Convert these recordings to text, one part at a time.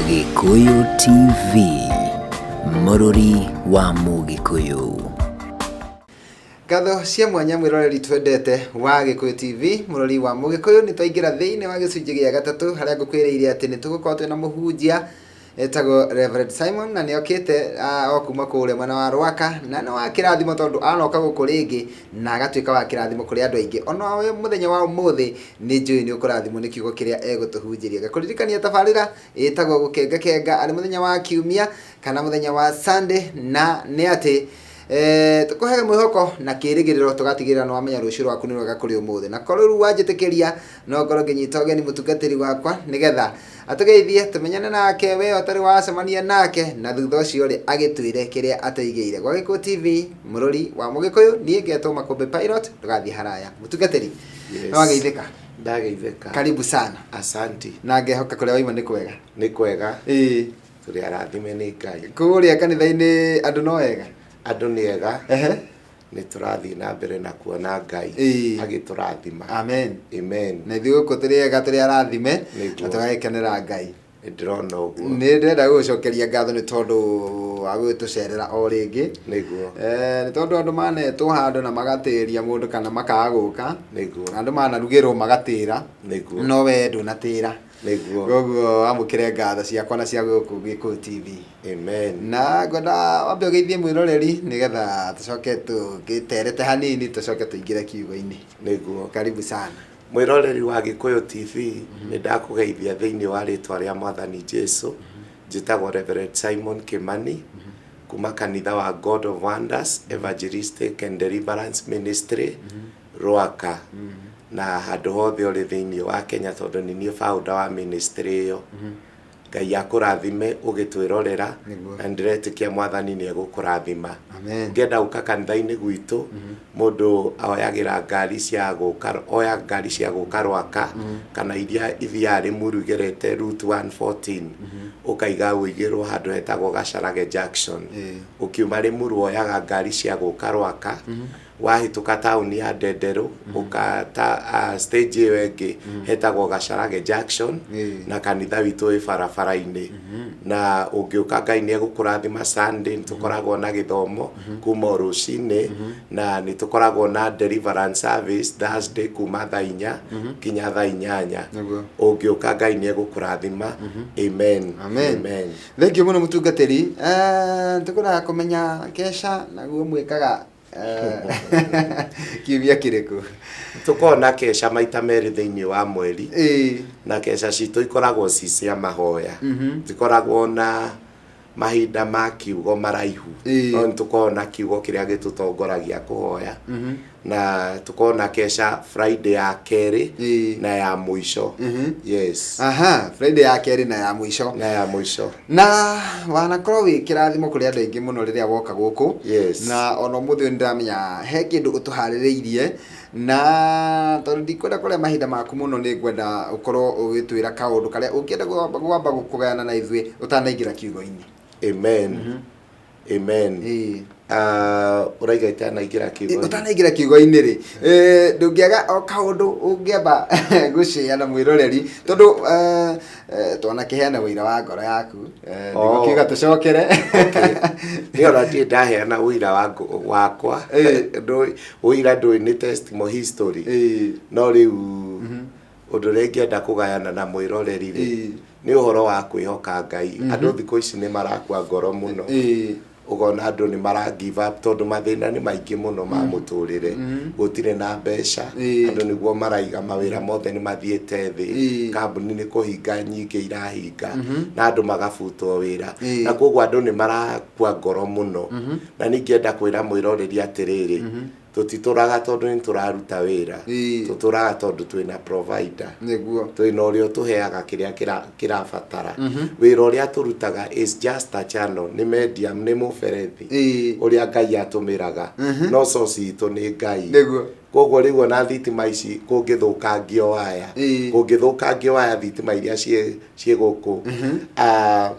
Gĩkũyũ TV, mũrũri wa Mũgĩkũyũ. Ngatho cia mwanya mwĩroreri twendete wa Gĩkũyũ TV, mũrori wa Mũgĩkũyũ, nĩ twaingĩra thĩinĩ wa gĩcunjĩ gĩa gatatũ harĩa ngũkwĩrĩire atĩ nĩ tũgũkorwo twĩna mũhunjia etagwo Reverend Simon na nĩ okĩte o kuma kũrĩa mwena wa Rwaka na nĩ wa kĩrathimo tondũ anoka gũkũ rĩngĩ na agatuĩka wa kĩrathimo kũrĩ andũ aingĩ. Ona we mũthenya wa ũmũthĩ nĩ njũĩ nĩ ũkũrathimwo nĩ kiugo kĩrĩa egũtũhunjĩria. Ngakũririkania tabarĩra ĩtagwo Gũkengakenga arĩ mũthenya wa Kiumia kana mũthenya wa Sunday na nĩ atĩ tũkũhege mwĩhoko na kĩrĩgĩrĩro tũgatigĩrĩra nĩ wamenya rũciũ rwaku nĩ rwega kũrĩ ũmũthĩ. Na korwo rĩu wanjĩtĩkĩria no ngorwo ngĩnyita ũgeni mũtungatĩri wakwa nĩgetha atũgeithie tũmenyane nake we ũtarĩ wacemania nake na thutha ũcio rĩ agĩtwĩre kĩrĩa atũigĩire. Gwa Gĩkũyũ TV mũrũri wa Mũgĩkũyũ, niĩ ngetwo Makũmbĩ Pilot, ndũgathiĩ haraya. Mũtungatĩri, Yes. nĩ wageithĩka? Ndageithĩka. Karibu sana. Asanti. Na ngehoka kũrĩa waima nĩ kwega. Nĩ kwega. Ĩĩ. Tũrĩ arathime nĩ Ngai. Kũrĩa kanitha-inĩ andũ no ega? Andũ nĩ ega. Ehe. Nĩ tũrathiĩ na mbere na kuona Ngai agĩtũrathima. Amen. Amen. Na ithuĩ gũkũ tũrĩ ega, tũrĩ arathime Nĩguo. na tũgagĩkenera Ngai. Nĩ ndĩrona ũguo. Nĩ ndĩrenda gũgũcokeria ngatho nĩ tondũ wa gũgĩtũcerera o rĩngĩ. Nĩguo. Nĩ tondũ andũ manetwo handũ na magatĩria mũndũ kana makaga gũka. Nĩguo. Andũ manarugĩrwo magatĩra. Nĩguo. No we ndũnatĩra. Nĩguo. Koguo amũkĩre ngatho ciakwa na cia gũkũ Gĩkũyũ TV. Amen. Na ngwenda wambe ũgeithie mwĩroreri nĩgetha tũcoke tũgĩterete hanini tũcoke tũingĩre kiugo-inĩ. Nĩguo. Karibu sana. Mwĩroreri wa Gĩkũyũ TV, nĩ ndakũgeithia thĩinĩ wa rĩtwa rĩa Mwathani Jesu. Njĩtagwo Reverend Simon Kimani kuma kanitha wa God of Wonders Evangelistic and Deliverance Ministry, Rwaka. Na handũ hothe ũrĩ thĩinĩ wa Kenya tondũ nĩ niĩ founder wa ministry ĩyo. Ngai akũrathime ũgĩtwĩrorera. Nĩguo. Na nĩndĩretĩkia Mwathani nĩ egũkũrathima. Amen. Ũngĩenda gũka kanitha-inĩ gwitũ, mũndũ oyagĩra ngari cia gũka, oya ngari cia gũka Rwaka, kana iria ithiaga Rĩmuru igerete route 114, ũkaiga ũigĩrwo handũ hetagwo Gacharage Junction. Ũkiuma Rĩmuru woyaga ngari cia gũka Rwaka, Wahĩtũka taũni ya Ndenderũ, ũka ta stage ĩyo ĩngĩ hetagwo Gacharage Junction, na kanitha witũ wĩ barabara-inĩ. Na ũngĩũka Ngai nĩ egũkũrathima. Sunday nĩ tũkoragwo na gĩthomo kuma o rũcinĩ, na nĩ tũkoragwo na deliverance service Thursday kuma thaa 4 nginya thaa 8. Ũngĩũka Ngai nĩ egũkũrathima. Amen. Amen. Amen. Thengiũ mũno mũtungatĩri. Tũkwendaga kũmenya kesha naguo mwĩkaga kiumia kĩrĩkũ? Tũkoragwo na kesha maita merĩ thĩinĩ wa mweri. Na kesha citũ ikoragwo ci cia mahoya. Tikoragwo na mahinda ma kiugo maraihu. No nĩ tũkoragwo na kiugo kĩrĩa gĩtũtongoragia kũhoya. Na tũkoragwo na kesha Friday ya kerĩ na ya mũico. Yes. Aha, Friday ya kerĩ na ya mũico. Na ya mũico. Na wanakorwo wĩ kĩrathimo kũrĩ andũ aingĩ mũno rĩrĩa woka gũkũ. Na ona ũmũthĩ ũyũ nĩndĩramenya he kĩndũ ũtũharĩrĩirie, na tondũ ndikwenda kũrĩa mahinda maku mũno nĩ ngwenda ũkorwo ũgĩtwĩra kaũndũ karĩa ũngĩenda kwamba kũgayana na ithuĩ ũtanaingĩra kiugo-inĩ. Amen. Amen. Ah, ũraiga itanaingĩra kiugo-inĩ? Ũtanaingĩra kiugo-inĩ rĩ, ndũngĩaga o kaũndũ ũngĩamba gũcĩa na mwĩroreri tondũ twanakĩheana ũira wa ngoro yaku, nĩguo kiuga tũcokere. Okay. Niĩ ona ndirĩ ndaheana ũira wakwa. Ũira ndũĩ nĩ testimony history. No rĩu ũndũ ũrĩa ingĩenda kũgayana na mwĩroreri rĩ, nĩ ũhoro wa kwĩhoka Ngai. Andũ thikũ ici nĩ marakua ngoro mũno. Ũkona andũ nĩ mara give up tondũ mathĩna nĩ maingĩ mũno ma mũtũrĩre. Gũtirĩ na mbeca, andũ nĩguo maraiga, mawĩra mothe nĩ mathiĩte thĩ, kambuni nĩ kũhinga nyingĩ irahinga, na andũ magabutwo wĩra. Na koguo andũ nĩ marakua ngoro mũno. Na niĩ ingĩenda kwĩra mwĩroreri atĩrĩrĩ, tũtitũraga tondũ nĩ tũraruta wĩra. Tũtũraga tondũ twĩna provider. Twĩna ũrĩa ũtũheaga kĩrĩa kĩrabatara. Wĩra ũrĩa tũrutaga is just a channel, nĩ medium, nĩ mũberethi ũrĩa Ngai atũmĩraga. No source itũ nĩ Ngai. Koguo rĩu ona thitima ici kũngĩthũkangio waya, kũngĩthũkangio waya thitima iria ciĩ gũkũ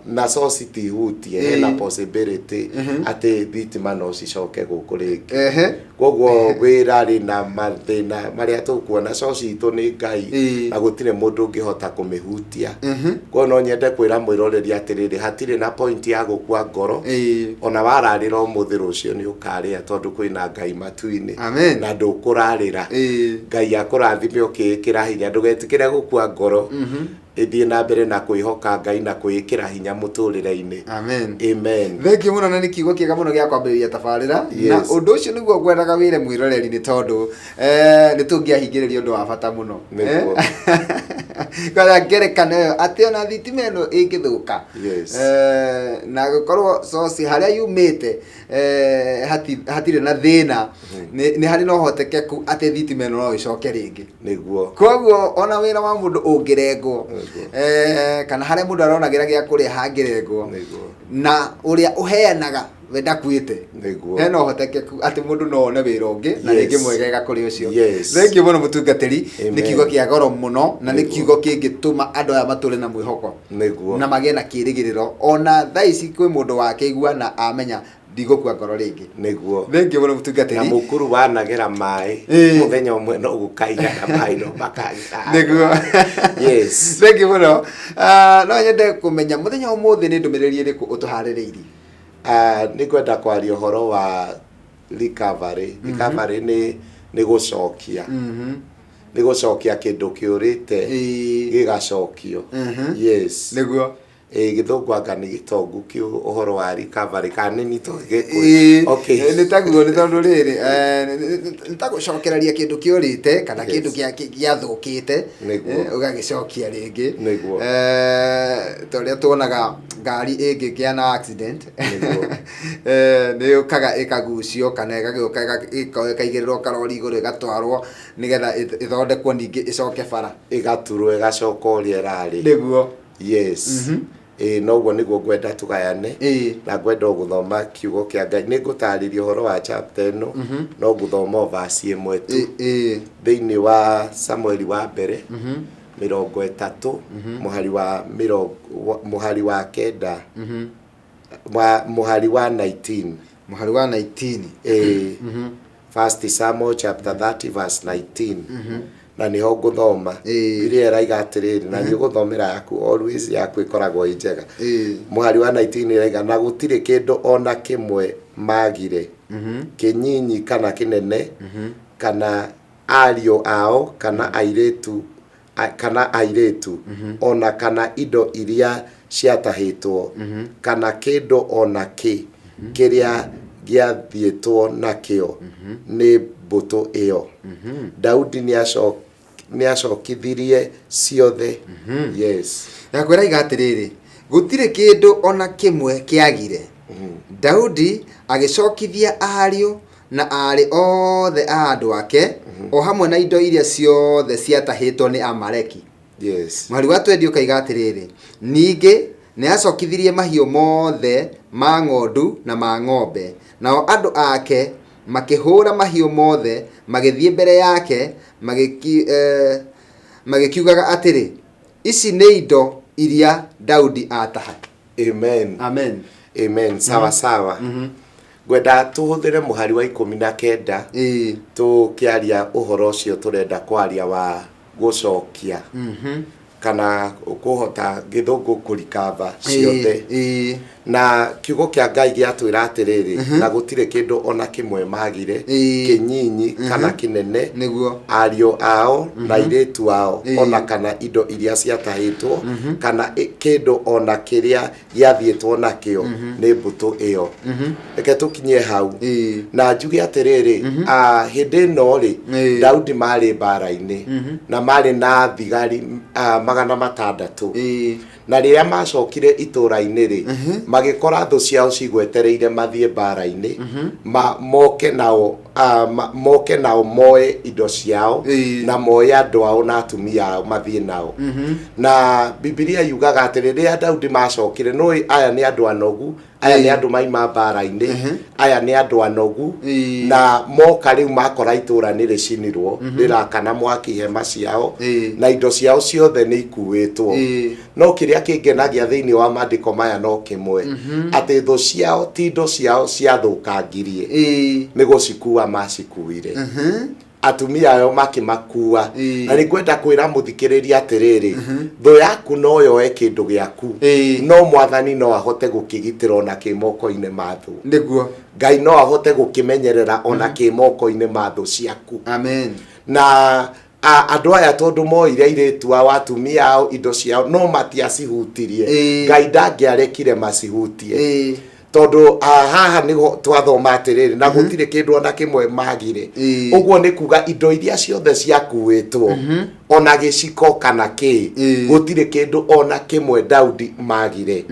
na source tihutie, hena possibility atĩ thitima no cicoke gũkũ rĩngĩ. Koguo wĩra rĩ na mathĩna marĩa tũkuona, source itũ nĩ Ngai na gũtirĩ mũndũ ũngĩhota kũmĩhutia. Koguo no nyende kwĩra mwĩroreri atĩrĩrĩ, hatirĩ na point ya gũkua ngoro. Ona wararĩra ũmũthĩ, rũciũ nĩ ũkarĩa tondũ kwĩna Ngai matu-inĩ. Amen. Na ndũkũrarĩra. Ngai akũrathime ũkĩĩkĩra hinya, ndũgetĩkĩre gũkua ngoro. Ĩthiĩ na mbere na kwĩhoka Ngai na kwĩĩkĩra hinya mũtũrĩre-inĩ. Amen. Amen. Thengiũ mũno, na nĩ kiugo kĩega mũno gĩa kwambĩrĩria tabarĩra. Na ũndũ ũcio nĩguo ngwendaga wĩre mwĩroreri, nĩ tondũ nĩ tũngĩahingĩrĩria ũndũ wa bata mũno. Kana ngerekano ĩyo atĩ ona thitima ĩno ĩngĩthũka, na gũkorwo source harĩa yumĩte hatirĩ na thĩna, nĩ harĩ na ũhotekeku atĩ thitima ĩno no ĩcoke rĩngĩ. Koguo ona wĩra wa mũndũ ũngĩrengwo, kana harĩa mũndũ aronagĩra gĩa kũrĩa hangĩrengwo, na ũrĩa ũheanaga we ndakuĩte, hena ũhotekeku atĩ mũndũ no one wĩra ũngĩ na rĩngĩ mwegega kũrĩ ũcio. Thengiũ mũno, mũtungatĩri, nĩ kiugo kĩa goro mũno na nĩ kiugo kĩngĩtũma andũ aya matũre na mwĩhoko na magĩe na kĩĩrĩgĩrĩro. Ona thaa ici kwĩ mũndũ wakĩigua na amenya ndigũkua ngoro rĩngĩ. Thengiũ mũno, Na mũtungatĩri. Mũkuru wanagera maĩ, mũthenya ũmwe no gũkaigana maĩ no makagira. Thengiũ mũno. Ah, no nyende kũmenya mũthenya wa ũmũthĩ nĩ ndũmĩrĩri ĩrĩkũ ũtũharĩrĩirie? Ah, nĩ ngwenda kwaria ũhoro wa recovery. Recovery nĩ gũcokia, nĩ gũcokia kĩndũ kĩũrĩte, gĩgacokio. Yes. Ĩ gĩthũngũ anga nĩ gĩtongu kĩu ũhoro wa recovery kana nĩ nito gĩkũyũ? Okay. Nĩ taguo, nĩ tondũ rĩrĩ nĩ ta gũcokereria kĩndũ kĩũrĩte kana kĩndũ gĩathũkĩte, ũgagĩcokia rĩngĩ. Ta ũrĩa tuonaga ngari ĩngĩgĩa na accident, nĩ yũkaga ĩkagucio kana ĩgagĩũka ĩkaigĩrĩrwo karori igũrũ ĩgatwarwo nĩgetha ĩthondekwo ningĩ ĩcoke bara. Ĩgaturwo ĩgacoka ũrĩa ĩrarĩ. Yes. Ĩĩ, noguo nĩguo ngwenda tũgayane. Na ngwenda o gũthoma kiugo kĩa Ngai. Nĩ ngũtarĩria ũhoro wa chapter ĩno, no ngũthoma o verse ĩmwe tu, thĩinĩ wa Samueli wa mbere 30, mũhari wa mĩrongo, mũhari wa kenda, wa mũhari wa 19. Mũhari wa 19. Ĩĩ, First Samuel chapter 30 verse 19, na nĩho ngũthoma. Bibilia ĩraiga atĩrĩrĩ, na nĩ ũgũthomera yaku, always yaku ĩkoragwo ĩ njega. Mũhari wa 19 ĩraiga, "Na gũtirĩ kĩndũ ona kĩmwe magire, kĩnyinyi kana kĩnene, kana ariũ ao kana airĩtu, ona kana indo iria ciatahĩtwo, kana kĩndũ ona kĩ kĩrĩa gĩathiĩtwo nakĩo nĩ mbũtũ ĩyo. Daudi nĩacokithirie ciothe." Yes. Yakwĩra iga atĩrĩrĩ, gũtirĩ kĩndũ ona kĩmwe kĩagire. Daudi agĩcokithia ariũ na aarĩ othe a andũ ake, o hamwe na indo iria ciothe ciatahĩtwo nĩ Amaleki. Mũhari wa 20 ũkaiga atĩrĩrĩ, ningĩ nĩ acokithirie mahiũ mothe ma ng'ondu na ma ng'ombe, nao andũ ake makĩhũra mahiũ mothe, magĩthiĩ mbere yake magĩkiugaga atĩrĩ, "Ici nĩ indo iria Daudi ataha." Amen. Amen. Amen. Sawa sawa. Ngwenda tũhũthĩre mũhari wa 19 tũkĩaria ũhoro ũcio tũrenda kwaria wa gũcokia kana kũhota, gĩthũngũ kũrikava ciothe. Na kiugo kĩa Ngai gĩatwĩra atĩrĩrĩ, na gũtirĩ kĩndũ ona kĩmwe magire, kĩnyinyi kana kĩnene, ariũ ao na airĩtu ao, ona kana indo iria ciatahĩtwo, kana kĩndũ ona kĩrĩa gĩathiĩtwo nakĩo nĩ mbũtũ ĩyo. Reke tũkinye hau na njuge atĩrĩrĩ, hĩndĩ ĩno rĩ, Daudi marĩ mbara-inĩ na marĩ na thigari 600. Na rĩrĩa macokire itũũra-inĩ rĩ, magĩkora thũ ciao cigwetereire mathiĩ mbara-inĩ, moke nao. Moke nao moe indo ciao na moe andũ ao na atumia ao mathiĩ nao. Na Bibilia yugaga atĩ rĩrĩa Daudi macokire, nũĩ aya nĩ andũ anogu, aya nĩ andũ maima mbara-inĩ, aya nĩ andũ anogu, na moka rĩu makora itũra nĩ rĩcinirwo, rĩrakana mwaki, hema ciao na indo ciao ciothe nĩ ikuĩtwo. No kĩrĩa kĩngenagia thĩinĩ wa maandĩko maya no kĩmwe, atĩ thũ ciao ti indo ciao ciathũkangirie, nĩ gũcikua macikuire, atumia ayo makĩmakua. Na nĩ ngwenda kwĩra mũthikĩrĩria atĩrĩrĩ, thũ yaku no yoe kĩndũ gĩaku, no Mwathani no ahote gũkĩgitĩra ona kĩ moko-inĩ ma thũ. Ngai no ahote gũkĩmenyerera ona kĩ moko-inĩ ma thũ ciaku. Amen. Na andũ aya tondũ moire airĩtu ao, atumia ao, indo ciao, no matiacihutirie. Ngai ndangĩarekire macihutie, tondũ haha nĩho twathoma atĩrĩrĩ, na gũtirĩ kĩndũ ona kĩmwe magire. Ũguo nĩ kuga indo iria ciothe ciakuĩtwo, ona gĩciko kana kĩ, gũtirĩ kĩndũ ona kĩmwe Daudi magire.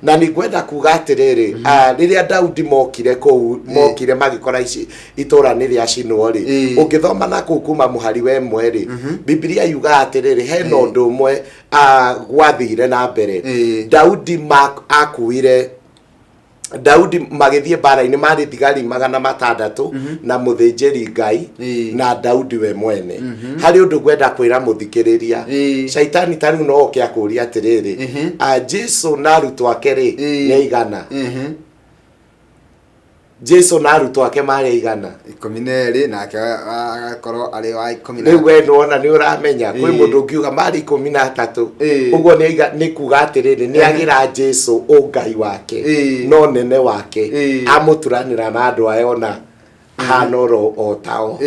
Na nĩ ngwenda kuga atĩrĩrĩ, rĩrĩa Daudi mokire kũu, mokire magĩkora ici itũra nĩ rĩacinwo rĩ, ũngĩthoma na kũu kuma mũhari wa 1 rĩ, Bibilia yugaga atĩrĩrĩ, hena ũndũ ũmwe gwathire na mbere. Daudi akuire Daudi magĩthiĩ mbara-inĩ marĩ thigari 600 na mũthĩnjĩri Ngai na Daudi we mwene. Harĩ ũndũ ngwenda kwĩra mũthikĩrĩria. Caitani ta rĩu no oke akũria atĩrĩrĩ, Jesu na arutwo ake rĩ, nĩ aigana? Jesu na arutwo ake marĩ aigana? 12, nake agakorwo arĩ wa 10 na Rĩu we nĩwona nĩ ũramenya kwĩ mũndũ ũngiuga marĩ 13. Ũguo nĩ kuga atĩrĩrĩ, nĩ agĩra Jesu ũngai wake, no nene wake amũturanĩra na andũ aya ona ahana oro o tao.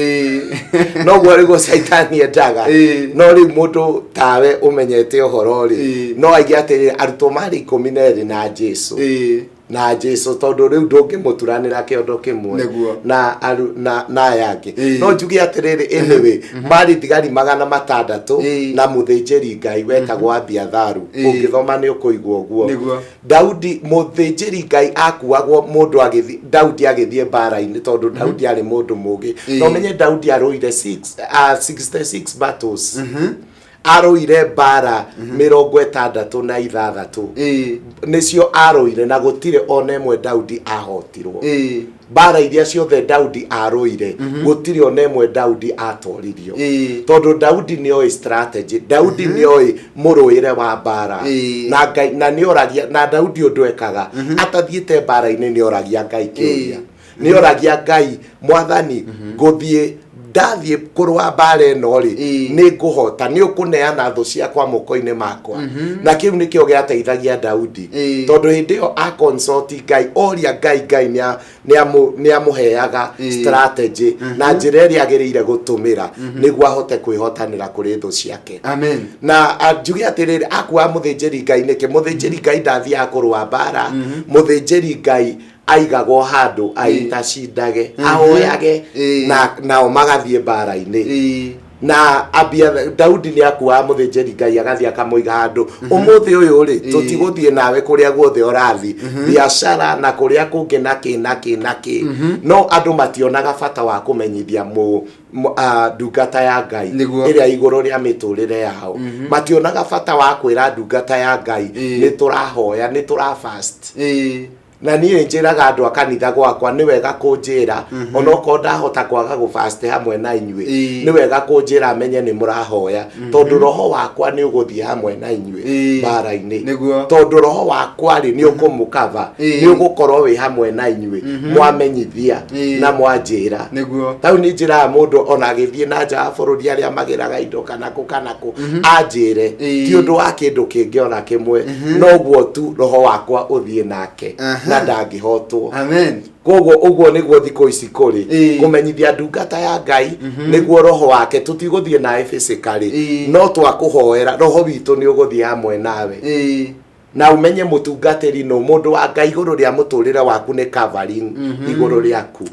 Noguo rĩguo Caitani endaga. No rĩu mũndũ tawe ũmenyete ũhoro rĩ, no aige atĩrĩrĩ, arutwo marĩ 12 na Jesu, na Jesu, tondũ rĩu ndũngĩmũturanĩra kĩondo kĩmwe na na aya angĩ. No njuge atĩrĩrĩ, anyway, marĩ thigari 600 na mũthĩnjĩri Ngai wetagwo Abiatharu. Ũngĩthoma nĩ ũkũigua ũguo. Daudi, mũthĩnjĩri Ngai akuagwo mũndũ agĩthiĩ, Daudi agĩthiĩ mbara-inĩ, tondũ Daudi arĩ mũndũ mũgĩ. Na ũmenye Daudi arũire 66 battles, arũire mbara 66 nĩcio arũire, na gũtirĩ ona ĩmwe Daudi ahotirwo. Mbara iria ciothe Daudi arũire, gũtirĩ ona ĩmwe Daudi atoririo, tondũ Daudi nĩoĩ strategy, Daudi nĩoĩ mũrũĩre wa mbara. Na Ngai na nĩoragia, na Daudi ũndũ ekaga atathiĩte mbara-inĩ, nĩoragia Ngai kĩũria, nĩoragia Ngai, "Mwathani, ngũthiĩ, ndathiĩ kũrũa mbara ĩno rĩ, nĩ ngũhota? Nĩ ũkũneana thũ ciakwa moko-inĩ makwa?" Na kĩu nĩkĩo gĩateithagia Daudi, tondũ hĩndĩ ĩyo aconsult Ngai, oria Ngai, Ngai nĩ amũheaga strategy na njĩra ĩrĩa agĩrĩire gũtũmĩra nĩguo ahote kwĩhotanĩra kũrĩ thũ ciake. Amen. Na njuge atĩrĩrĩ, akua mũthĩnjĩri Ngai nĩkĩ? Mũthĩnjĩri Ngai ndathiaga kũrũa mbara. Mũthĩnjĩri Ngai aigagwo handũ aitacindage, ahoyage, na nao magathiĩ mbara-inĩ. Na Abia, Daudi nĩ akuaga mũthĩnjĩri Ngai agathiĩ akamũiga handũ. Ũmũthĩ ũyũ rĩ, tũtigũthiĩ nawe kũrĩa guothe ũrathiĩ biacara na kũrĩa kũngĩ na kĩ na kĩ na kĩ, no andũ mationaga bata wa kũmenyithia ndungata ya Ngai ĩrĩa igũrũ rĩa mĩtũrĩre yao. Mationaga bata wa kwĩra ndungata ya Ngai nĩ tũrahoya, nĩ tũra fast. Na niĩ njĩraga andũ a kanitha gwakwa, nĩ wega kũnjĩra onokorwo ndahota kwaga gũfast hamwe na inyuĩ. Nĩ wega kũnjĩra menye nĩ mũrahoya, tondũ roho wakwa nĩ ũgũthiĩ hamwe na inyuĩ mbara-inĩ. Tondũ roho wakwa rĩ, nĩ ũkũmũkava, nĩ ũgũkorwo wĩ hamwe na inyuĩ mwamenyithia na mwanjĩra. Tau nĩ njĩraga mũndũ ona agĩthiĩ na nja wa bũrũri, arĩa magĩraga indo kana kũ kana kũ, anjĩre, ti ũndũ wa kĩndũ kĩngĩ ona kĩmwe, noguo tu roho wakwa ũthiĩ nake na ndangĩhotwo. Amen. Koguo ũguo nĩguo thikũ ici kũrĩ kũmenyithia ndungata ya Ngai nĩguo roho wake, tũtigũthiĩ nawe physically, no twakũhoera roho witũ nĩ ũgũthiĩ hamwe nawe. Na ũmenye mũtungatĩri no mũndũ wa Ngai igũrũ rĩa mũtũrĩre waku nĩ covering igũrũ rĩaku.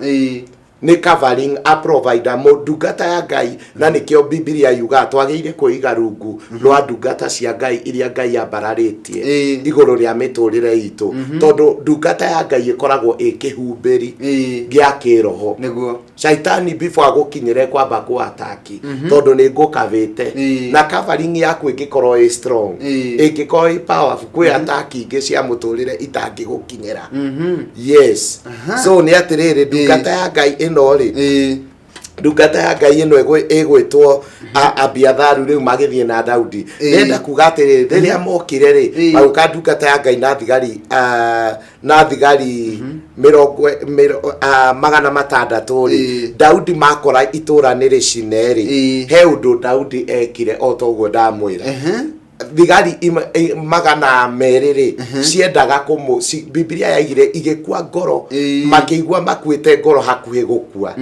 Nĩ covering a provider mũ ndungata ya Ngai, na nĩkĩo Bibilia yugaga twagĩrĩire kwĩiga rungu rwa ndungata cia Ngai iria Ngai ambararĩtie igũrũ rĩa mĩtũrĩre itũ, tondũ ndungata ya Ngai ĩkoragwo ĩ kĩhumbĩri gĩa kĩroho. Shaitani before agũkinyĩre kwamba kũ attack, tondũ nĩ ngũkavĩte. Na covering yaku ĩngĩkorwo ĩ strong, ĩngĩkorwo ĩ powerful, kwĩ attack ingĩ cia mũtũrĩre itangĩgũkinyĩra. Yes. So nĩ atĩrĩrĩ, ndungata ya Ngai ĩno rĩ, ndungata ya Ngai ĩno ĩgwĩtwo Abiatharu, rĩu magĩthiĩ na Daudi. Ndĩrenda kuga atĩrĩrĩ, rĩrĩa mokire rĩ, magũka ndungata ya Ngai na thigari mĩrongo 600 rĩ, Daudi makora itũra nĩ rĩcine rĩ, he ũndũ Daudi ekire o ta ũguo ndamwĩra. Thigari 200 rĩ, ciendaga kũmũ Bibilia yaigire igĩkua ngoro, makĩigua makuĩte ngoro hakuhĩ gũkua,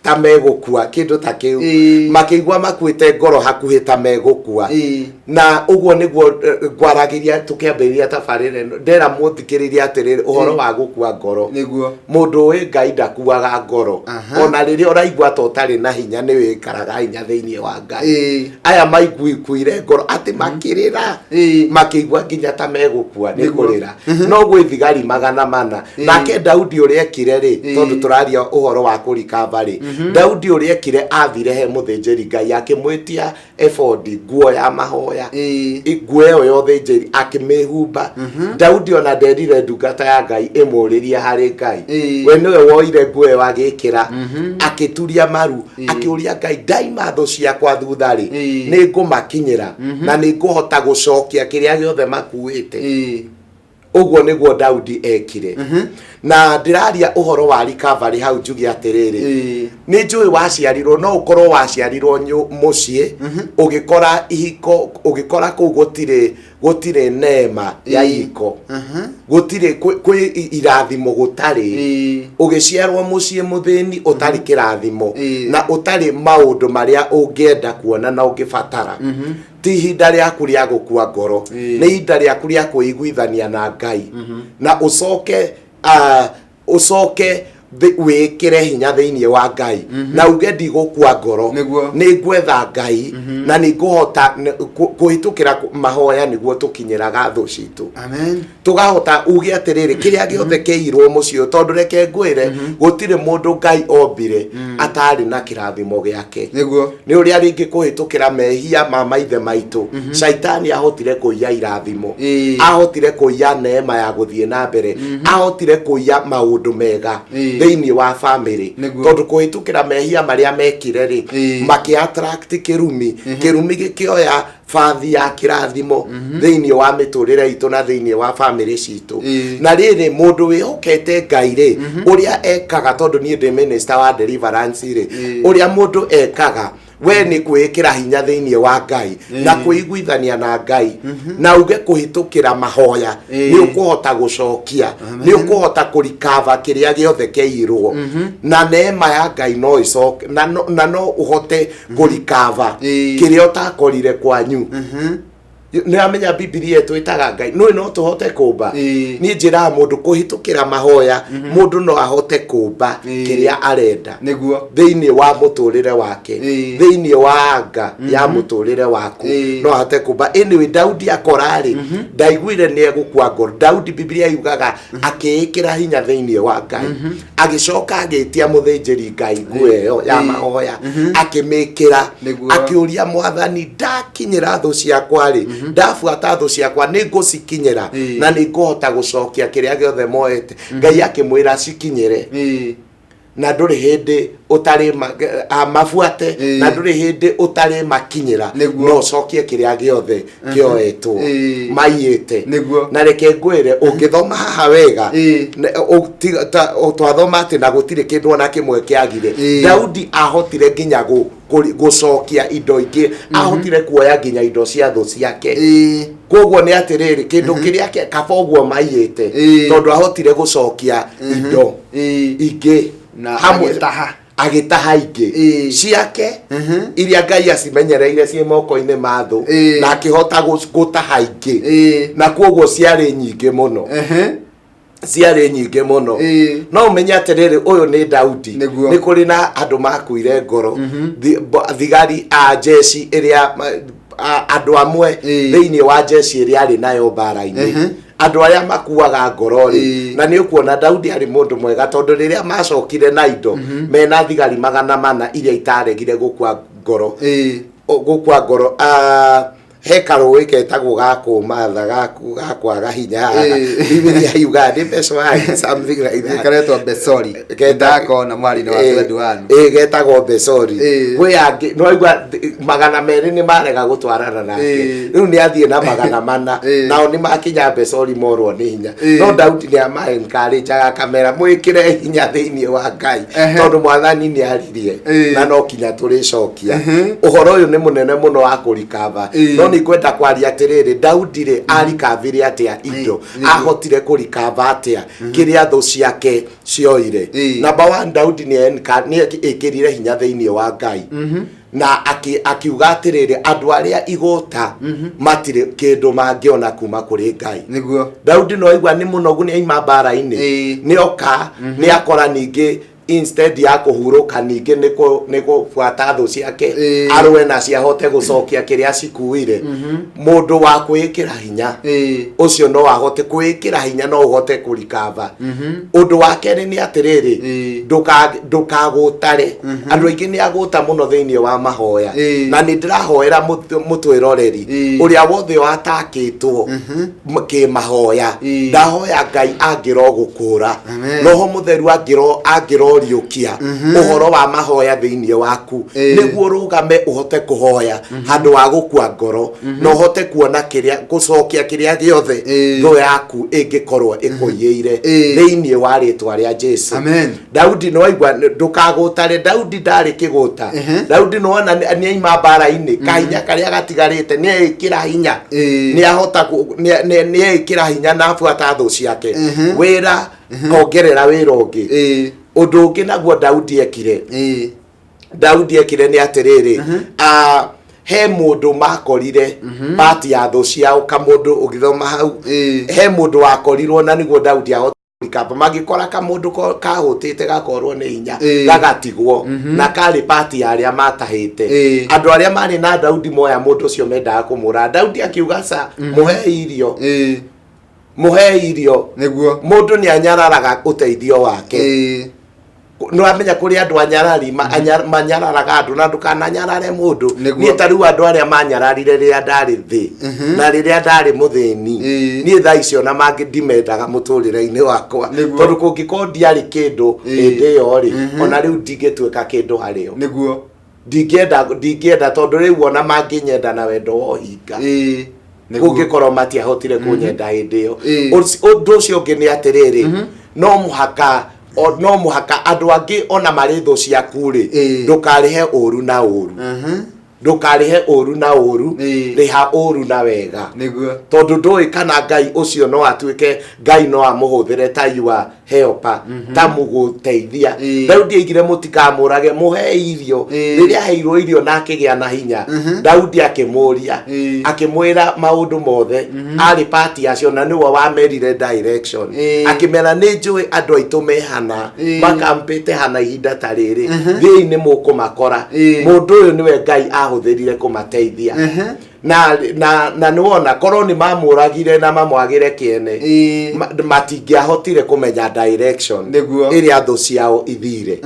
ta megũkua, kĩndũ ta kĩu. Makĩigua makuĩte ngoro hakuhĩ ta megũkua. Na ũguo nĩguo ngwaragĩria tũkĩambĩrĩria tabarĩra ĩno, ndera mũthikĩrĩria atĩrĩrĩ, ũhoro wa gũkua ngoro, Mũndũ ũĩ Ngai ndakuaga ngoro. Ona rĩrĩa ũraigua ta ũtarĩ na hinya, nĩ wĩkaraga hinya thĩinĩ wa Ngai. Aya maiguikuire ngoro atĩ makĩrĩra, makĩigua nginya ta megũkua nĩ kũrĩra, no gwĩ thigari 400. Nake Daudi ũrĩa ekire rĩ, tondũ tũraria ũhoro wa kũrikaba rĩ, Daudi ũrĩa ekire, athire he mũthĩnjĩri Ngai, akĩmwĩtia ebodi, nguo ya mahoya. Nguo ĩyo ya ũthĩnjĩri akĩmĩhumba. Daudi ona nderire ndungata ya Ngai ĩmũrĩrie harĩ Ngai. We nĩwe woire nguo ĩyo agĩkĩra, akĩturia maru, akĩũria Ngai, ndaima thũ ciakwa thutha rĩ, nĩ ngũmakinyĩra na nĩ ngũhota gũcokia kĩrĩa gĩothe makuĩte? Ũguo nĩguo Daudi ekire. Na ndĩraria ũhoro wa recovery hau, njuge atĩrĩrĩ, nĩ njũĩ waciarirwo, no ũkorwo waciarirwo mũciĩ ũgĩkora ihiko, ũgĩkora kũu gũtirĩ neema ya ihiko, gũtirĩ kwĩ irathimo gũtarĩ. Ũgĩciarwo mũciĩ mũthĩni ũtarĩ kĩrathimo na ũtarĩ maũndũ marĩa ũngĩenda kuona na ũngĩbatara, ti ihinda rĩaku rĩa gũkua ngoro. Nĩ ihinda rĩaku rĩa kwĩiguithania na Ngai na ũcoke wĩkĩre hinya thĩinĩ wa Ngai na uge, ndigũkua ngoro. Nĩ ngwetha Ngai na nĩ ngũhota kũhĩtũkĩra mahoya nĩguo tũkinyĩraga thũ citũ. Amen. Tũgahota uge atĩrĩrĩ, kĩrĩa gĩothe kĩirwo mũciĩ ũyũ, tondũ reke ngwĩre, gũtirĩ mũndũ Ngai ombire atarĩ na kĩrathimo gĩake. Nĩ ũrĩa rĩngĩ kũhĩtũkĩra mehia ma maithe maitũ, caitani ahotire kũiya irathimo, ahotire kũiya neema ya gũthiĩ na mbere, ahotire kũiya maũndũ mega thĩinĩ wa famĩlĩ. Tondũ kũhĩtũkĩra mehia marĩa mekire rĩ, makĩ attract kĩrumi, kĩrumi gĩkĩoya bathi ya kĩrathimo thĩinĩ wa mĩtũrĩre itũ na thĩinĩ wa famĩlĩ citũ. Na rĩrĩ, mũndũ wĩhokete Ngai rĩ, ũrĩa ekaga, tondũ niĩ ndĩ minister wa deliverance rĩ, ũrĩa mũndũ ekaga we nĩ kwĩĩkĩra hinya thĩinĩ wa Ngai na kwĩiguithania na Ngai na uge kũhĩtũkĩra mahoya nĩ ũkũhota gũcokia, nĩ ũkũhota kũrikava kĩrĩa gĩothe kĩirwo na neema ya Ngai no ĩcoke na no ũhote kũrikava kĩrĩa ũtakorire kwanyu. Nĩ amenya Bibilia ĩtwĩtaga Ngai nũĩ no tũhote kũmba. Niĩ njĩraga mũndũ kũhĩtũkĩra mahoya mũndũ no ahote kũmba kĩrĩa arenda thĩinĩ wa mũtũrĩre wake, thĩinĩ wa anga ya mũtũrĩre waku no ahote kũmba. Anyway, Daudi akora-rĩ, ndaiguire nĩ egũkua ngoro. Daudi, Bibilia yugaga akĩĩkĩra hinya thĩinĩ wa Ngai, agĩcoka agĩtia mũthĩnjĩri Ngai nguo ĩyo ya mahoya, akĩmĩkĩra, akĩũria Mwathani, ndakinyĩra thũ ciakwa rĩ, ndabuata thũ ciakwa, nĩ ngũcikinyĩra na nĩ ngũhota gũcokia kĩrĩa gĩothe moete? Ngai akĩmwĩra cikinyĩre na ndũrĩ hĩndĩ ũtarĩ mabuate na ndũrĩ hĩndĩ ũtarĩ makinyĩra, no ũcokie kĩrĩa gĩothe kĩoetwo, maiyĩte. Na reke ngwĩre, ũngĩthoma haha wega, twathoma atĩ na gũtirĩ kĩndũ ona kĩmwe kĩagire. Daudi ahotire nginya gũcokia indo ingĩ, ahotire kuoya nginya indo cia thũ ciake. Koguo nĩ atĩrĩrĩ, kĩndũ kĩrĩa kaba ũguo maiyĩte, tondũ ahotire gũcokia indo ingĩ Na agĩtaha. Agĩtaha ingĩ ciake iria Ngai acimenyereire ciĩ moko-inĩ ma thũ, na akĩhota gũtaha ingĩ, na koguo ciarĩ nyingĩ mũno. Ciarĩ nyingĩ mũno. No ũmenye atĩrĩrĩ, ũyũ nĩ Daudi. Nĩ kũrĩ na andũ makuire ngoro. Thigari a jeshi ĩrĩa andũ amwe thĩinĩ wa jeshi ĩrĩa arĩ nayo mbara-inĩ, andũ arĩa makuaga ngoro rĩ. Na nĩ ũkuona Daudi arĩ mũndũ mwega, tondũ rĩrĩa macokire na indo mena thigari 400 iria itaregire gũkua ngoro, gũkua ngoro, he karũĩ ketagwo ga kũmatha ga kwaga hinya haha. Bibilia yugaga nĩ Besori, something like that. Karetwo Besori. Ndakona mwari-inĩ wa 21. Ĩ, getagwo Besori. Kwĩ angĩ nĩwaigua 200 nĩ marega gũtwarana nake. Rĩu nĩ athiĩ na 400. Nao nĩ makinya Besori morwo nĩ hinya. No Daudi nĩ ama encourage akamera mwĩkĩre hinya thĩinĩ wa Ngai, tondũ mwathani nĩ aririe na no kinya tũrĩcokia. Ũhoro ũyũ nĩ mũnene mũno wa kũrikava. No nĩ ngwenda kwaria atĩrĩrĩ, Daudi rĩ, arikavire atĩa indo? Ahotire kũrikava atĩa kĩrĩa thũ ciake cioire? Number one, Daudi nĩ ĩkĩrire hinya thĩinĩ wa Ngai na akiuga atĩrĩrĩ, andũ arĩa igũta matirĩ kĩndũ mangĩona kuma kũrĩ Ngai. Daudi no aigua nĩ mũnogu, nĩ aima mbara-inĩ, nĩ oka nĩ akora ningĩ instead ya kũhurũka, ningĩ nĩ kũbuata thũ ciake, arũe nacio ahote gũcokia kĩrĩa cikuire. Mũndũ wa kwĩĩkĩra hinya ũcio no ahote kwĩĩkĩra hinya, no ũhote kũrikava. Ũndũ wa kerĩ nĩ atĩrĩrĩ, ndũkagũtare. Andũ aingĩ nĩ agũta mũno thĩinĩ wa mahoya. Na nĩ ndĩrahoera mũtwĩroreri ũrĩa wothe watakĩtwo kĩmahoya. Ndahoya Ngai angĩrogũkũra. Amen. Roho Mũtheru angĩroriũkia ũhoro wa mahoya thĩinĩ waku, nĩguo ũrũgame ũhote kũhoya handũ wa gũkua ngoro, na ũhote kuona kĩrĩa gũcokia kĩrĩa gĩothe thũ yaku ĩngĩkorwo ĩkũiyĩire, thĩinĩ wa rĩtwa rĩa Jesu. Amen. Daudi nĩwaigua, ndũkagũtare. Daudi ndarĩ kĩgũta. Daudi nĩwona nĩ aima mbara-inĩ, kahinya karĩa gatigarĩte nĩ eĩkĩra hinya. Nĩ ahota nĩ eĩkĩra hinya na abuata thũ ciake wĩra, ongerera wĩra ũngĩ. Ũndũ ũngĩ naguo Daudi ekire, Daudi ekire nĩ atĩrĩrĩ, he mũndũ makorire pati ya thũ ciao, kamũndũ ũgĩthoma hau, he mũndũ wakorirwo na nĩguo Daudi ahote kamba magĩkora kamũndũ kahũtĩte gakorwo nĩ hinya, gagatigwo na karĩ pati ya arĩa matahĩte. Andũ arĩa marĩ na Daudi moya mũndũ ũcio mendaga kũmũra. Daudi akiuga, ca mũhe irio, mũhe irio. Mũndũ nĩ anyararaga ũteithio wake. Nĩwamenya kũrĩ andũ anyarari, manyararaga andũ, na ndũkananyarare mũndũ. Niĩ ta rĩu andũ arĩa manyararire rĩrĩa ndarĩ thĩ na rĩrĩa ndarĩ mũthĩni, niĩ thaa icio na mangĩ ndimendaga mũtũrĩre-inĩ wakwa, tondũ kũngĩkorwo ndiarĩ kĩndũ hĩndĩ ĩyo rĩ, ona rĩu ndingĩtuĩka kĩndũ harĩo. Ndingĩenda, ndingĩenda, tondũ rĩu ona mangĩnyenda na wendo wa ũhinga, kũngĩkorwo matiahotire kũnyenda hĩndĩ ĩyo. Ũndũ ũcio ũngĩ nĩ atĩrĩrĩ, no mũhaka andũ angĩ ona marĩ thũ ciaku rĩ, ndũkarĩhe ũru na ũru. Ndũkarĩhe ũru na ũru. Rĩha ũru na wega, tondũ ndũĩ kana Ngai ũcio no atuĩke, Ngai no amũhũthĩre ta your helper, ta mũgũteithia. Daudi aigire mũtikamũrage, mũhe irio. Rĩrĩa aheirwo irio na akĩgĩa na hinya, Daudi akĩmũria, akĩmwĩra maũndũ mothe arĩ pati acio, na nĩwe wamerire direction. Akĩmera, nĩ njũĩ andũ aitũ mehana, makampĩte hana ihinda ta rĩrĩ, thiĩi nĩ mũkũmakora. Mũndũ ũyũ nĩwe Ngai ahũthĩrire kũmateithia. Na nĩwona korwo nĩ mamũragire na mamwagĩre kĩene, matingĩahotire kũmenya direction ĩrĩa thũ ciao ithire.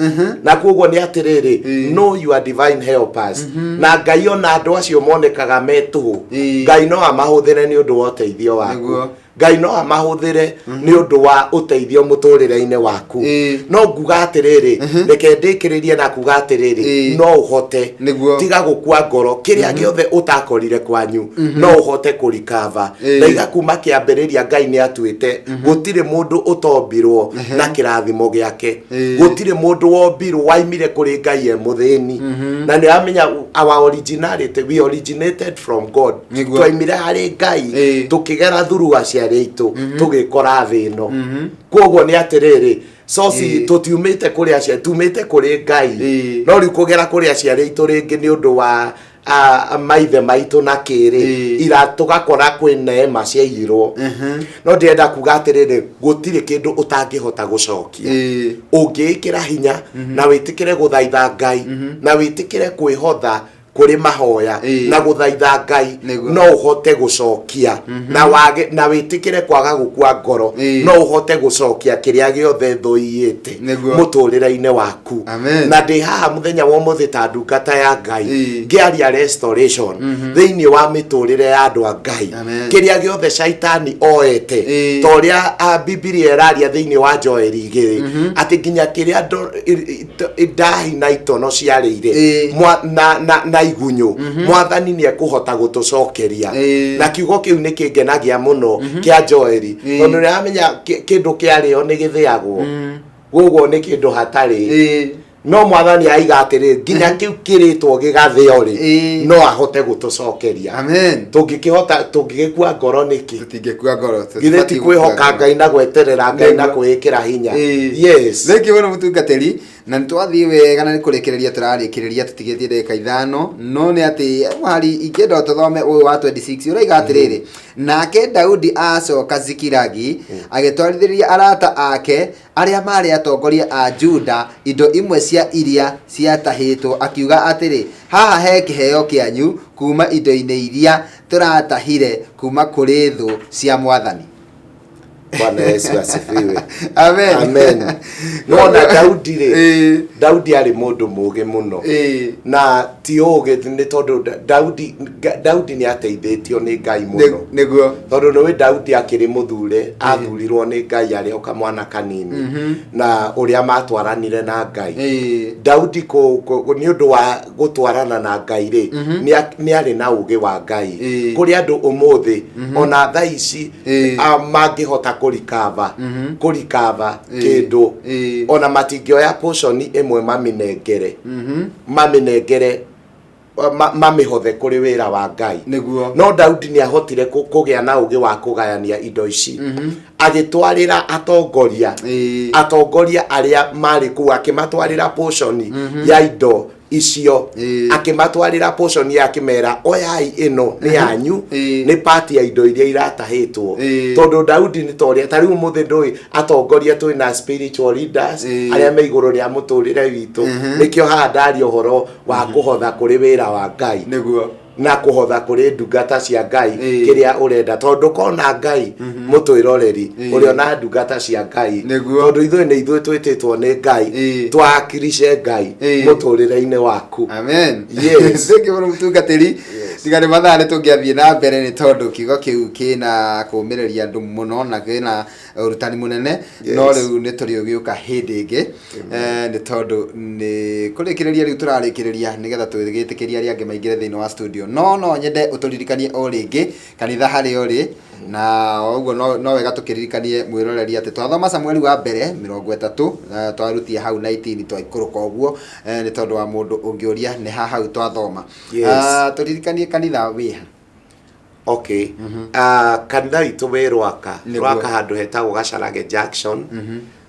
Na koguo nĩ atĩrĩrĩ, know your divine helpers, na Ngai ona andũ acio monekaga me tũhũ, Ngai no amahũthĩre nĩ ũndũ wa ũteithio waku. Ngai no amahũthĩre nĩ ũndũ wa ũteithio mũtũrĩre-inĩ waku. No nguga atĩrĩrĩ, reke ndĩkĩrĩrie na kuga atĩrĩrĩ, no ũhote. Tiga gũkua ngoro. Kĩrĩa gĩothe ũtakorire kwanyu no ũhote kũrikava. Ndaiga kuma kĩambĩrĩria Ngai nĩ atuĩte gũtirĩ mũndũ ũtombirwo na kĩrathimo gĩake. Gũtirĩ mũndũ wombirwo waimire kũrĩ Ngai e mũthĩni. Na nĩ amenya our originality, we originated from God. Twaimire harĩ Ngai, tũkĩgera thuru aciari aitũ, tũgĩkora thĩ ĩno. Koguo nĩ atĩrĩrĩ, soci, tũtiumĩte kũrĩ aciari, tumĩte kũrĩ Ngai. No rĩu kũgera kũrĩ aciari aitũ rĩngĩ nĩ ũndũ wa Maithe maitũ na kĩrĩ ira tũgakora kwĩ neema ciaiyirwo. No ndĩrenda kuga atĩrĩrĩ, gũtirĩ kĩndũ ũtangĩhota gũcokia ũngĩĩkĩra hinya na wĩtĩkĩre gũthaitha Ngai na wĩtĩkĩre kwĩhotha kũrĩ mahoya na gũthaitha Ngai. No ũhote gũcokia na wage na wĩtĩkĩre kwaga gũkua ngoro. No ũhote gũcokia kĩrĩa gĩothe thũ iyĩte mũtũrĩre-inĩ waku. Amen. Na ndĩ haha mũthenya wa ũmũthĩ ta ndungata ya Ngai ngĩaria restoration thĩinĩ wa mĩtũrĩre ya andũ a Ngai. Kĩrĩa gĩothe caitani oete, ta ũrĩa Bibilia ĩraria thĩinĩ wa Joeli 2 atĩ nginya kĩrĩa ndahi na itono ciarĩire na igunyũ, Mwathani nĩ ekũhota gũtũcokeria. Na kiugo kĩu nĩ kĩngenagia mũno kĩa Joeli, tondũ nĩramenya kĩndũ kĩarĩo nĩ gĩthĩagwo, koguo nĩ kĩndũ hatarĩ. No Mwathani aiga atĩrĩ, nginya kĩu kĩrĩtwo gĩgathĩo rĩ, no ahote gũtũcokeria. Amen. Tũngĩkĩhota, tũngĩgĩkua ngoro nĩkĩ? Tũtingĩkua ngoro. Githĩ ti Tũtibatiĩ gũkua kwĩhoka ngoro. Ngai na gweterera Ngai na kwĩĩkĩra hinya? Yes. Thank you mũno, mũtungatĩri, na nĩ twathiĩ wega na nĩ kũrĩkĩrĩria tũrarĩkĩrĩria, tũtigĩtie ndagĩka 5. No nĩ atĩ mũhari ingĩenda tũthome ũyũ wa 26 ũraiga atĩrĩrĩ, nake Daudi acoka Zikilagi, agĩtwarithĩria arata ake arĩa maarĩ atongoria a Juda indo imwe cia iria ciatahĩtwo, akiuga atĩrĩ, haha he kĩheo kĩanyu kuuma indo-inĩ iria tũratahire kuuma kũrĩ thũ cia Mwathani. Bwana Yesu asifiwe. Amen. Amen. Nona Daudi rĩ, Daudi arĩ mũndũ mũũgĩ mũno. Na ti ũũgĩ nĩ tondũ Daudi nĩ ateithĩtio nĩ Ngai mũno. Tondũ nĩũĩ Daudi akĩrĩ mũthure, athurirwo nĩ Ngai arĩ o kamwana kanini, na ũrĩa matwaranire na Ngai. Daudi nĩ ũndũ wa gũtwarana na Ngai rĩ, nĩ arĩ na ũũgĩ wa Ngai. Kũrĩ andũ ũmũthĩ ona thaa ici mangĩhota kũrikava kĩndũ, ona matingĩoya portion ĩmwe mamĩnengere mamĩhothe kũrĩ wĩra wa Ngai. No Daudi nĩ ahotire kũgĩa na ũũgĩ wa kũgayania indo ici, agĩtwarĩra atongoria, atongoria arĩa marĩ kũu, akĩmatwarĩra portion ya indo icio. Akĩmatwarĩra portion ya, akĩmera, oyai ĩno nĩ yanyu, nĩ part ya indo iria iratahĩtwo. Tondũ Daudi nĩ ta ũrĩa ta rĩu ũmũthĩ ndũĩ atongoria twĩ na spiritual leaders arĩa me igũrũ rĩa mũtũrĩre witũ. Nĩkĩo haha ndaria ũhoro wa kũhotha kũrĩ wĩra wa Ngai na kũhotha kũrĩ ndungata cia Ngai kĩrĩa ũrenda, tondũ kona Ngai mũtwĩroreri ũrĩona ndungata cia Ngai. Tondũ ithuĩ nĩ ithuĩ twĩtĩtwo nĩ Ngai twakirishe Ngai mũtũrĩre-inĩ waku. Amen. Yes. Thank you mũno, mũtungatĩri. Tiga nĩ mathaa nĩ tũngĩathiĩ na mbere, nĩ tondũ kiugo kĩu kĩna kũũmĩrĩria andũ mũno na kĩna ũrutani mũnene. No rĩu nĩ tũrĩũgĩũka hĩndĩ ĩngĩ, nĩ tondũ nĩ kũrĩkĩrĩria rĩu tũrarĩkĩrĩria, nĩgetha tũgĩtĩkĩria arĩa angĩ maingĩre thĩinĩ wa studio. No nyende ũtũririkanie o rĩngĩ kanitha harĩa ũrĩ, na o ũguo no wega tũkĩririkanie mwĩroreri atĩ twathoma Samueli wa mbere 30, twarutia hau 19 twaikũrũka ũguo, nĩ tondũ wa mũndũ ũngĩũria nĩ ha hau twathoma. Tũririkanie kanitha wĩha. Okay. Kanitha witũ wĩ Rwaka. Rwaka handũ hetagwo Gacarage Junction.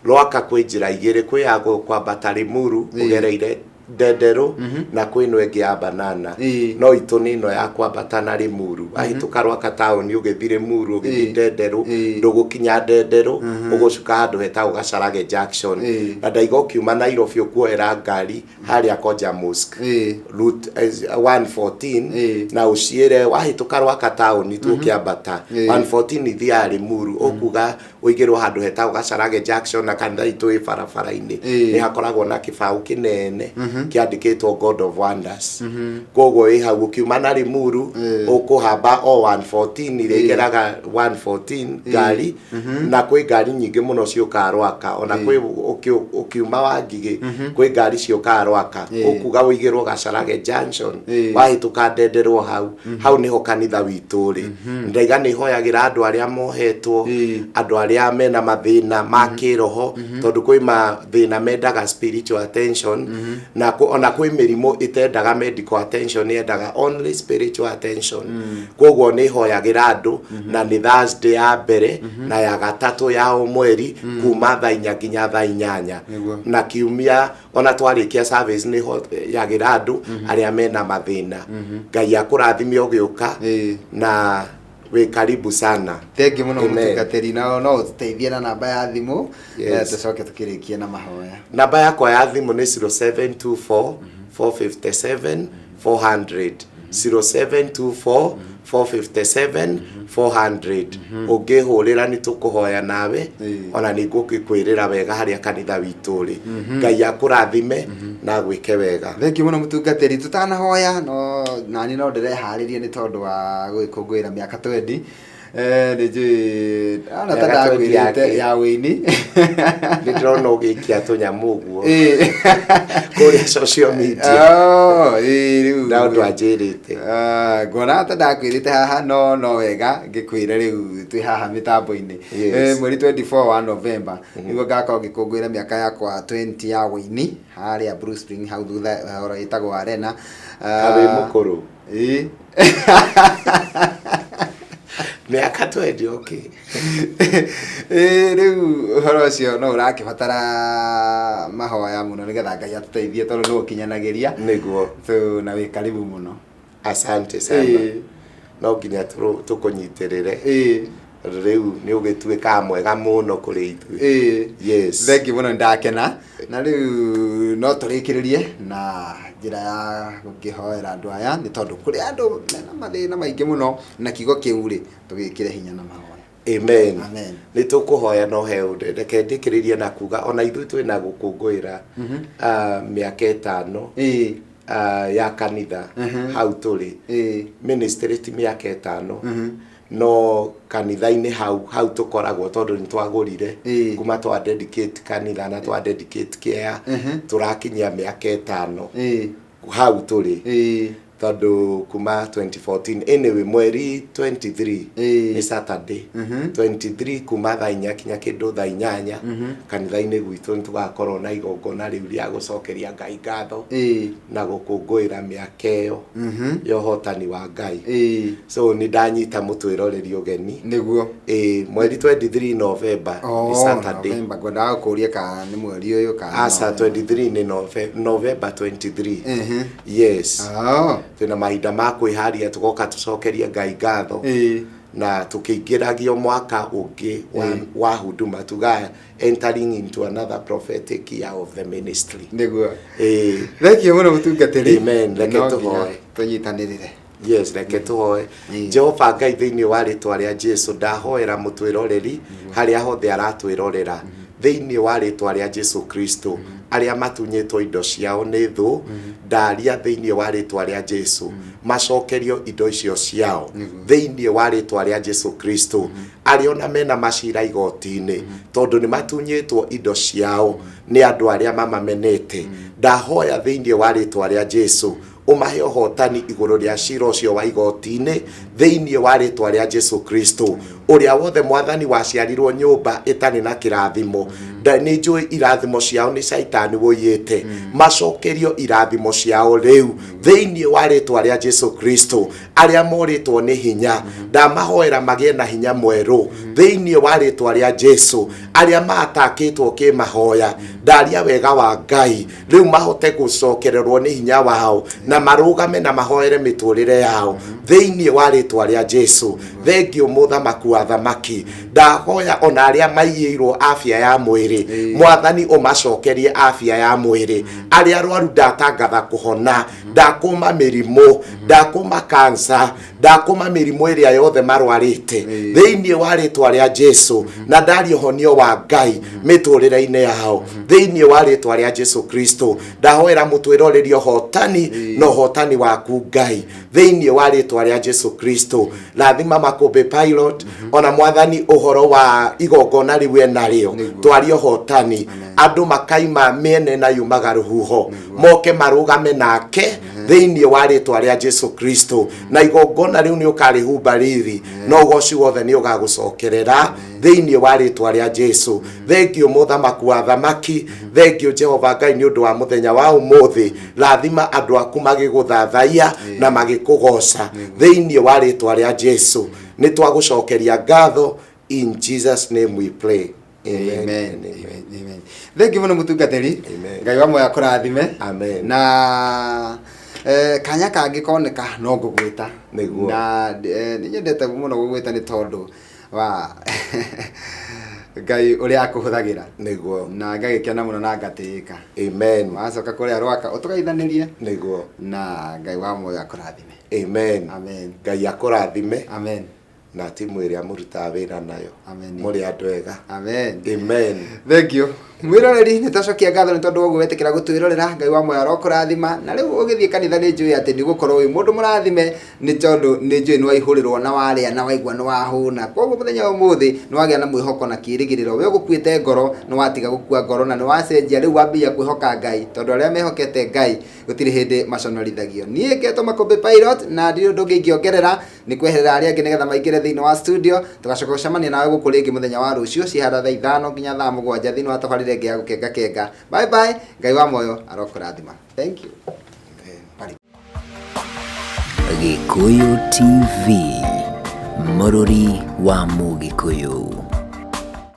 Rwaka kwĩ njĩra igĩrĩ, kwĩ ya kwambata Limuru ũgereire Ndenderũ, na kwĩ ĩno ĩngĩ ya Banana. No itũ nĩ ĩno ya kwambata na Limuru. Wahĩtũka Rwaka taũni ũgĩthiĩ Limuru, ũgĩthiĩ Ndenderũ, ndũgũkinya Ndenderũ, ũgũcuka handũ hetagwo Gacarage Junction. Na ndaiga ũkiuma Nairobi ũkuoera ngari harĩa Koja Mosque, route 114, na ũciĩre wahĩtũka Rwaka taũni tu ũkĩambata 114 ithiaga Limuru, ũkuga ũigĩrwo handũ hetagwo Gacarage Junction, na kanitha itũ ĩ barabara-inĩ. Nĩ hakoragwo na kĩbaũ kĩnene kĩandĩkĩtwo God of Wonders. Koguo wĩ hau ũkiuma na Limuru, ũkũhamba o 114 iria igeraga 114 ngari, na kwĩ ngari nyingĩ mũno ciũkaga Rwaka, ona kwĩ ũkiuma wa Ngigĩ kwĩ ngari ciũkaga Rwaka. Ũkuga ũigĩrwo Gacarage Junction, wahĩtũka Ndenderwo hau, hau nĩho kanitha witũ ũrĩ. Ndaiga nĩ hoyagĩra andũ arĩa mohetwo, andũ arĩa mena mathĩna ma kĩroho, tondũ kwĩ mathĩna mendaga spiritual attention. Na Na ona kwĩ mĩrimũ ĩtendaga medical attention, yendaga only spiritual attention. Koguo nĩ hoyagĩra andũ, na nĩ Thursday ya mbere na ya gatatũ ya o mweri kuma thaa 4 nginya thaa 8. Na kiumia ona twarĩkia service nĩ hoyagĩra andũ arĩa mena mathĩna. Ngai akũrathime ũgĩũka na wĩ karibu sana. Thengiũ mũno. Amen. Mũtungatĩri, no no ũtũteithie na namba ya thimũ? Yes. Tũcoke tũkĩrĩkie na mahoya. Namba yakwa ya thimũ nĩ 0724 457 400, 0724 457 400. Ũngĩhũrĩra nĩ tũkũhoya nawe. Ona nĩ ngũgĩkwĩrĩra wega harĩa kanitha witũ ũrĩ. Ngai akũrathime na agwĩke wega. Thengiũ mũno, mũtungatĩri. Tũtanahoya, no nani no ndĩreharĩria nĩ tondũ wa gũgĩkũngũĩra mĩaka 20. Nĩ njũĩ ona ta Mĩaka 20 ndakwĩrĩte yake. ya wĩini. Nĩ ndĩrona ũgĩikia tũnyamũ ũguo kũrĩa social media. Oh, ĩĩ, rĩu Na ũndũ anjĩrĩte. Ah, nguona ta ndakwĩrĩte haha, no no wega ngĩkwĩre rĩu twĩ haha mĩtambo-inĩ. Mweri 24 wa November nĩguo ngakorwo ngĩkũngũĩra mĩaka yakwa 20 ya wĩini harĩa Blue Spring, hau thutha horo ĩtagwo Arena. Ah, wĩ mũkũrũ. Ĩĩ. Mĩaka 20, okay. Ĩĩ, rĩu ũhoro ũcio no ũrakĩbatara mahoya mũno nĩgetha Ngai atũteithie, tondũ nĩ ũkinyanagĩria. So na wĩ karibu mũno. Asante sana. No nginya tũkũnyitĩrĩre tondũ rĩu nĩ ũgĩtuĩkaga mwega mũno kũrĩ ithuĩ. Yes. Thengiũ mũno, nĩndakena. Na rĩu no tũrĩkĩrĩrie na njĩra ya gũkĩhoera andũ aya, nĩ tondũ kũrĩ andũ mena mathĩna maingĩ mũno, na kiugo kĩu rĩ tũgĩkĩre hinya na mahoya. Amen. Amen. Nĩ tũkũhoya, no he ũndũ reke ndĩkĩrĩrie na kuga ona ithuĩ twĩna gũkũngũĩra mĩaka 5 ya kanitha hau tũrĩ. Ministry ti mĩaka 5, no kanitha-inĩ hau hau tũkoragwo, tondũ nĩ twagũrire kuma twa dedicate kanitha na twa dedicate kĩea, tũrakinyia mĩaka 5 hau tũrĩ, tondũ kuma 2014. Anyway, mweri 23 nĩ Saturday 23 kuma thaa 4 kinya kĩndũ thaa 8, kanitha-inĩ gwitũ nĩ tũgakorwo na igongona rĩu rĩa gũcokeria Ngai ngatho na gũkũngũĩra mĩaka ĩyo ya ũhotani wa Ngai. So nĩ ndanyita mũtwĩroreri ũgeni. Ĩĩ, mweri 23 November nĩ Saturday. November, ngwendaga gũkũria kana nĩ mweri ũyũ kana Asa. November. 23 nĩ November 23. Yes. Twĩna mahinda ma kwĩharia, tũgoka tũcokerie Ngai ngatho na tũkĩingĩragio mwaka ũngĩ wa huduma, tuga entering into another prophetic year of the ministry. Ĩĩ. Thengiũ mũno, mũtungatĩri. Amen. Reke No nginya tũhoe. Tũnyitanĩrĩre. Yes, reke tũhoe. Jehova Ngai, thĩinĩ wa rĩtwa rĩa Jesu, ndahoera mũtwĩroreri harĩa hothe aratwĩrorera, thĩinĩ wa rĩtwa rĩa Jesu Kristo. Arĩa matunyĩtwo indo ciao nĩ thũ, ndaria thĩinĩ wa rĩtwa rĩa Jesu, macokerio indo icio ciao thĩinĩ wa rĩtwa rĩa Jesu Kristo. Arĩa ona mena macira igoti-inĩ tondũ nĩ matunyĩtwo indo ciao nĩ andũ arĩa mamamenete, ndahoya thĩinĩ wa rĩtwa rĩa Jesu, ũmahe ũhotani igũrũ rĩa cira ũcio wa igoti-inĩ thĩinĩ wa rĩtwa rĩa Jesu Kristo. Ũrĩa wothe, Mwathani, waciarirwo nyũmba ĩtarĩ na kĩrathimo, nĩ njũĩ irathimo ciao nĩ Caitani wũiyĩte, macokerio irathimo ciao rĩu thĩinĩ wa rĩtwa rĩa Jesu Kristo. Arĩa morĩtwo nĩ hinya, ndamahoera magĩe na hinya mwerũ thĩinĩ wa rĩtwa rĩa Jesu. Arĩa maatakĩtwo kĩmahoya, ndaria wega wa Ngai rĩu, mahote gũcokererwo nĩ hinya wao na marũgame na mahoere mĩtũrĩre yao thĩinĩ wa rĩtwa rĩa Jesu. Thengiũ, mũthamaki wa thamaki. Ndahoya ona arĩa maiyĩirwo afya ya mwĩrĩ, Mwathani, ũmacokerie afya ya mwĩrĩ. Arĩa arwaru, ndatangatha kũhona, ndakũma mĩrimũ, ndakũma kansa, ndakũma mĩrimũ ĩrĩa yothe marwarĩte thĩinĩ wa rĩtwa rĩa Jesu, na ndaria ũhonio wa Ngai mĩtũrĩre-inĩ yao thĩinĩ wa rĩtwa rĩa Jesu Kristo. Ndahoera mũtwĩroreri ũhotani na ũhotani waku, Ngai, thĩinĩ wa rĩtwa rĩa Jesu Kristo. Rathima Makũmbĩ Pilot, ona Mwathani, ũhoro wa igongona rĩu enarĩo, twarie ũhotani, andũ makaima mĩena ĩna yumaga rũhuho, moke marũgame nake. Thĩinĩ wa rĩtwa rĩa Jesu Kristo, na igongona rĩu nĩ ũkarĩhumba riri, no ũgoci wothe nĩ ũgagũcokerera thĩinĩ wa rĩtwa rĩa Jesu. Thengiũ mũthamaki wa thamaki, thengiũ Jehova Ngai nĩ ũndũ wa mũthenya wa ũmũthĩ. Rathima andũ aku magĩgũthathaiya na magĩkũgoca thĩinĩ wa rĩtwa rĩa Jesu. Nĩ twagũcokeria ngatho. In Jesus name we pray. Amen. Amen. And amen. Amen. Thank you mũno mũtungatĩri. Amen. Ngai wa muoyo akũrathime. Amen. Na kanya kangĩ koneka no ngũgwĩta. Nĩguo. Na nĩ nyendete mũno gũgwĩta nĩ tondũ wa Ngai ũrĩa akũhũthagĩra. Nĩguo. Na ngagĩkena mũno na ngatĩĩka. Amen. Wacoka kũrĩa Rwaka ũtũgeithanĩrie. Nĩguo. Na Ngai wa muoyo akũrathime. Amen. Amen. Ngai akũrathime. Amen. Na timu ĩrĩa mũrutaga wĩra nayo. Amen. Mũrĩ andũ ega. Amen. Amen. Thank you. Mwĩroreri, nĩ twacokia ngatho nĩ tondũ wa ũguo wetĩkĩra gũtwĩrorera. Ngai wa muoyo arokũrathima. Na rĩu ũgĩthiĩ kanitha nĩ njũĩ atĩ nĩ ũgũkorwo wĩ mũndũ mũrathime, nĩ tondũ nĩ njũĩ nĩ waihũrĩrwo na warĩa na waigua nĩ wahũna. Koguo mũthenya wa ũmũthĩ nĩ wagĩa na mwĩhoko na kĩĩrĩgĩrĩro. We ũgũkuĩte ngoro nĩ watiga gũkua ngoro na nĩ wacenjia, rĩu wambia kwĩhoka Ngai, tondũ arĩa mehokete Ngai gũtirĩ hĩndĩ maconorithagio. Niĩ ngetwo Makũmbĩ Pilot na ndirĩ ũndũ ũngĩ ingĩongerera, nĩ kweherera arĩa angĩ nĩgetha maingĩre thĩinĩ wa studio. Tũgacoka gũcemania nawe gũkũ rĩngĩ mũthenya wa rũciũ cihara thaa 5 nginya thaa 7 thĩinĩ wa tabarĩra ĩngĩ ya Gũkenga Kenga. Bye bye. Ngai wa muoyo arokũrathima. Thank you. Gĩkũyũ TV, mũrũri wa Mũgĩkũyũ.